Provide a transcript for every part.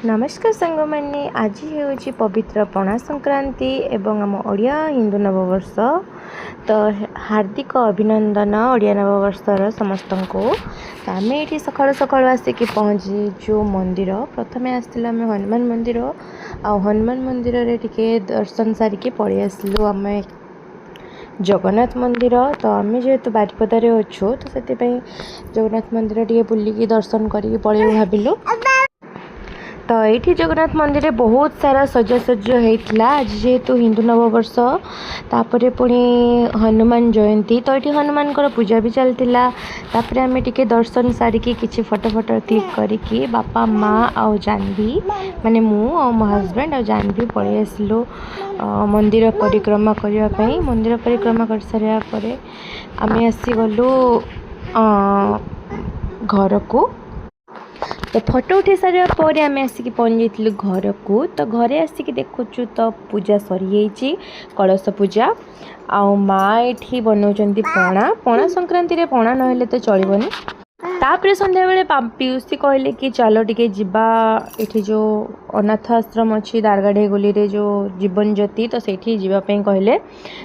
ନମସ୍କାର ସାଙ୍ଗମାନେ, ଆଜି ହେଉଛି ପବିତ୍ର ପଣା ସଂକ୍ରାନ୍ତି ଏବଂ ଆମ ଓଡ଼ିଆ ହିନ୍ଦୁ ନବବର୍ଷ। ତ ହାର୍ଦ୍ଦିକ ଅଭିନନ୍ଦନ ଓଡ଼ିଆ ନବବର୍ଷର ସମସ୍ତଙ୍କୁ। ତ ଆମେ ଏଇଠି ସକାଳୁ ସକାଳୁ ଆସିକି ପହଞ୍ଚିଛୁ ମନ୍ଦିର। ପ୍ରଥମେ ଆସିଥିଲୁ ଆମେ ହନୁମାନ ମନ୍ଦିର, ଆଉ ହନୁମାନ ମନ୍ଦିରରେ ଟିକେ ଦର୍ଶନ ସାରିକି ପଳେଇ ଆସିଲୁ ଆମେ ଜଗନ୍ନାଥ ମନ୍ଦିର। ତ ଆମେ ଯେହେତୁ ବାରିପଦାରେ ଅଛୁ, ତ ସେଥିପାଇଁ ଜଗନ୍ନାଥ ମନ୍ଦିର ଟିକେ ବୁଲିକି ଦର୍ଶନ କରିକି ପଳେଇବୁ ଭାବିଲୁ। ତ ଏଇଠି ଜଗନ୍ନାଥ ମନ୍ଦିରରେ ବହୁତ ସାରା ସଜାସଜି ହେଇଥିଲା। ଆଜି ଯେହେତୁ ହିନ୍ଦୁ ନବବର୍ଷ, ତାପରେ ପୁଣି ହନୁମାନ ଜୟନ୍ତୀ, ତ ଏଇଠି ହନୁମାନଙ୍କର ପୂଜା ବି ଚାଲିଥିଲା। ତାପରେ ଆମେ ଟିକେ ଦର୍ଶନ ସାରିକି କିଛି ଫଟୋ ଫଟୋ କ୍ଲିକ୍ କରିକି ବାପା, ମା ଆଉ ଜାହ୍ନବୀ, ମାନେ ମୁଁ ଆଉ ମୋ ହଜବେଣ୍ଡ ଆଉ ଜାହ୍ନବୀ ପଳେଇ ଆସିଲୁ ମନ୍ଦିର ପରିକ୍ରମା କରିବା ପାଇଁ। ମନ୍ଦିର ପରିକ୍ରମା କରିସାରିବା ପରେ ଆମେ ଆସିଗଲୁ ଘରକୁ। ତ ଫଟୋ ଉଠାଇ ସାରିବା ପରେ ଆମେ ଆସିକି ପହଞ୍ଚି ଯାଇଥିଲୁ ଘରକୁ। ତ ଘରେ ଆସିକି ଦେଖୁଛୁ ତ ପୂଜା ସରିଯାଇଛି, କଳସ ପୂଜା, ଆଉ ମା ଏଠି ବନାଉଛନ୍ତି ପଣା। ପଣା ସଂକ୍ରାନ୍ତିରେ ପଣା ନହେଲେ ତ ଚଳିବନି। ତାପରେ ସନ୍ଧ୍ୟାବେଳେ ପିଉସୀ କହିଲେ କି ଚାଲ ଟିକେ ଯିବା, ଏଠି ଯେଉଁ ଅନାଥ ଆଶ୍ରମ ଅଛି ଦାରଗାଢ଼େଇଗୋଲିରେ, ଯେଉଁ ଜୀବନ ଜ୍ୟୋତି, ତ ସେଇଠି ଯିବା ପାଇଁ କହିଲେ।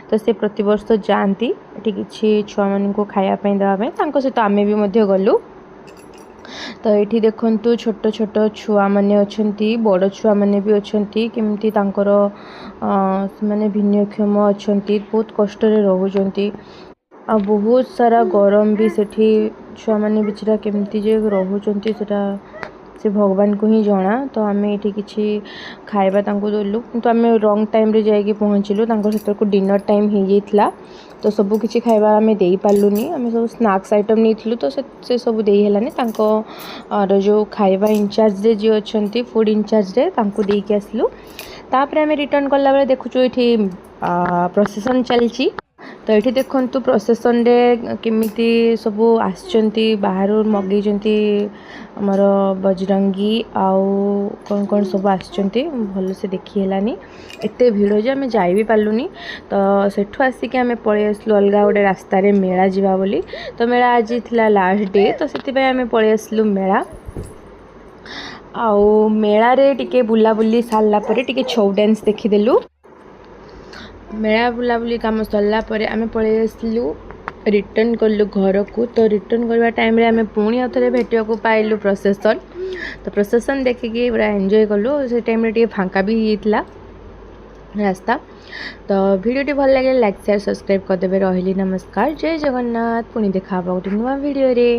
ତ ସେ ପ୍ରତିବର୍ଷ ଯାଆନ୍ତି ଏଠି କିଛି ଛୁଆମାନଙ୍କୁ ଖାଇବା ପାଇଁ ଦେବା ପାଇଁ। ତାଙ୍କ ସହିତ ଆମେ ବି ମଧ୍ୟ ଗଲୁ। ତ ଏଇଠି ଦେଖନ୍ତୁ, ଛୋଟ ଛୋଟ ଛୁଆମାନେ ଅଛନ୍ତି, ବଡ଼ ଛୁଆମାନେ ବି ଅଛନ୍ତି। କେମିତି ତାଙ୍କର ସେମାନେ ଭିନ୍ନକ୍ଷମ ଅଛନ୍ତି, ବହୁତ କଷ୍ଟରେ ରହୁଛନ୍ତି ଆଉ ବହୁତ ସାରା ଗରମ ବି ସେଠି। ଛୁଆମାନେ ବିଚରା କେମିତି ଯେ ରହୁଛନ୍ତି, ସେଟା ସେ ଭଗବାନଙ୍କୁ ହିଁ ଜଣା। ତ ଆମେ ଏଇଠି କିଛି ଖାଇବା ତାଙ୍କୁ ଦେଲୁ, କିନ୍ତୁ ଆମେ ରଙ୍ଗ ଟାଇମ୍ରେ ଯାଇକି ପହଞ୍ଚିଲୁ। ତାଙ୍କର ସେତେବେଳକୁ ଡିନର୍ ଟାଇମ୍ ହେଇଯାଇଥିଲା, ତ ସବୁ କିଛି ଖାଇବା ଆମେ ଦେଇପାରିଲୁନି। ଆମେ ସବୁ ସ୍ନାକ୍ସ ଆଇଟମ୍ ନେଇଥିଲୁ, ତ ସେ ସବୁ ଦେଇ ହେଲାନି। ତାଙ୍କର ଯେଉଁ ଖାଇବା ଇନଚାର୍ଜରେ ଯିଏ ଅଛନ୍ତି, ଫୁଡ଼୍ ଇନଚାର୍ଜରେ, ତାଙ୍କୁ ଦେଇକି ଆସିଲୁ। ତାପରେ ଆମେ ରିଟର୍ଣ୍ଣ କଲାବେଳେ ଦେଖୁଛୁ ଏଇଠି ପ୍ରସେସନ୍ ଚାଲିଛି। ତ ଏଇଠି ଦେଖନ୍ତୁ, ପ୍ରସେସନରେ କେମିତି ସବୁ ଆସିଛନ୍ତି, ବାହାରୁ ମଗେଇଛନ୍ତି ଆମର ବଜରଙ୍ଗୀ ଆଉ କ'ଣ କ'ଣ ସବୁ ଆସିଛନ୍ତି। ଭଲସେ ଦେଖି ହେଲାନି, ଏତେ ଭିଡ଼ ଯେ ଆମେ ଯାଇ ବି ପାରିଲୁନି। ତ ସେଠୁ ଆସିକି ଆମେ ପଳେଇ ଆସିଲୁ ଅଲଗା ଗୋଟେ ରାସ୍ତାରେ ମେଳା ଯିବା ବୋଲି। ତ ମେଳା ଆଜି ଥିଲା ଲାଷ୍ଟ ଡେ, ତ ସେଥିପାଇଁ ଆମେ ପଳେଇ ଆସିଲୁ ମେଳା। ଆଉ ମେଳାରେ ଟିକେ ବୁଲାବୁଲି ସାରିଲା ପରେ ଟିକେ ଛଉ ଡ୍ୟାନ୍ସ ଦେଖିଦେଲୁ। ମେଳା ବୁଲାବୁଲି କାମ ସରିଲା ପରେ ଆମେ ପଳେଇ ଆସିଲୁ, ରିଟର୍ଣ୍ଣ କଲୁ ଘରକୁ। ତ ରିଟର୍ଣ୍ଣ କରିବା ଟାଇମ୍ରେ ଆମେ ପୁଣି ଆଉ ଥରେ ଭେଟିବାକୁ ପାଇଲୁ ପ୍ରସେସନ୍। ତ ପ୍ରସେସନ୍ ଦେଖିକି ପୁରା ଏନ୍ଜୟ କଲୁ। ସେ ଟାଇମ୍ରେ ଟିକେ ଫାଙ୍କା ବି ହେଇଯାଇଥିଲା ରାସ୍ତା। ତ ଭିଡ଼ିଓଟି ଭଲ ଲାଗିଲେ ଲାଇକ୍, ସେୟାର, ସବସ୍କ୍ରାଇବ୍ କରିଦେବେ। ରହିଲି, ନମସ୍କାର, ଜୟ ଜଗନ୍ନାଥ। ପୁଣି ଦେଖା ହେବ ଗୋଟେ ନୂଆ ଭିଡ଼ିଓରେ।